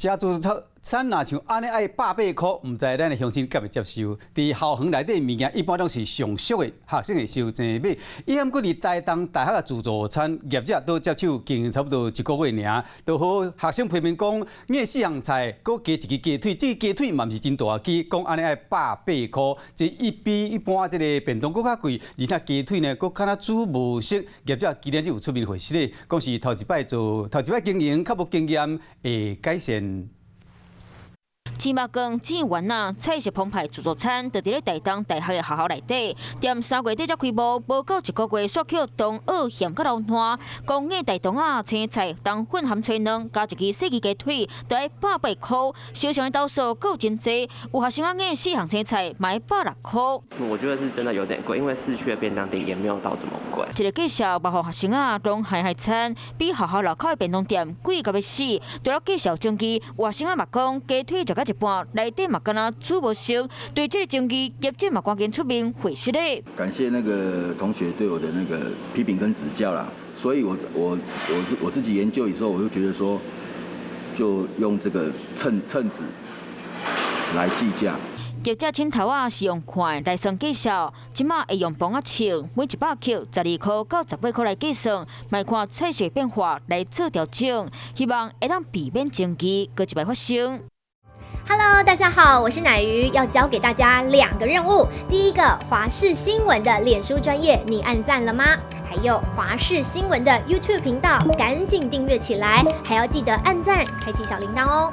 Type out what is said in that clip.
食自助餐若像按呢愛180塊，毋知咱的鄉親敢會接受？佇校園內底物件一般攏是上俗的，學生會收錢買。伊毋過佇台東大學的自助餐業者都接手經營差不多一個月爾，都予學生批評講，搬四項菜，閣加一支雞腿，這雞腿嘛毋是真大支，講按呢愛百八箍，這一比一般這个便當閣較貴，而且雞腿呢閣敢若煮無熟，業者今日就有出面回釋咧，講是頭一擺做，頭一擺經營較無經驗，會改善。芝麻羹、煎丸仔、菜色澎湃自助餐，就佇咧台東大學的學校內底，踮3月底才開幕，無夠一個月，煞予同學嫌甲流汗。講搬大腸仔、青菜、冬粉含炊卵，加一支細支雞腿，都愛百八箍。小型的投訴閣有真濟，有學生仔搬四項青菜，嘛愛160塊。我覺得是真的有點貴，因為市區的便當店也沒有到這麼貴。這個介紹嘛，予學生仔攏害害慘，比學校樓跤的便當店貴甲欲死。除了介紹爭議，有學生仔嘛講雞腿食到一半，內底嘛敢若煮無熟。對這個爭議，業者嘛趕緊出面回釋咧。感謝那個同學對我的那個批評跟指教啦，所以我自己研究以後，我就覺得說，就用這個秤子來計價。業者凊頭仔是用看來算計數，這馬會用磅仔稱，每100克12塊到18塊來計算，嘛看菜色變化來做調整，希望會當避免爭議閣一擺發生。 Hello，大家好，我是奶魚，要教給大家兩個任務。第一個，華視新聞的臉書專頁，你按讚了嗎？還有華視新聞的 YouTube 頻道，趕緊訂閱起來，還要記得按讚，開啟小鈴鐺哦。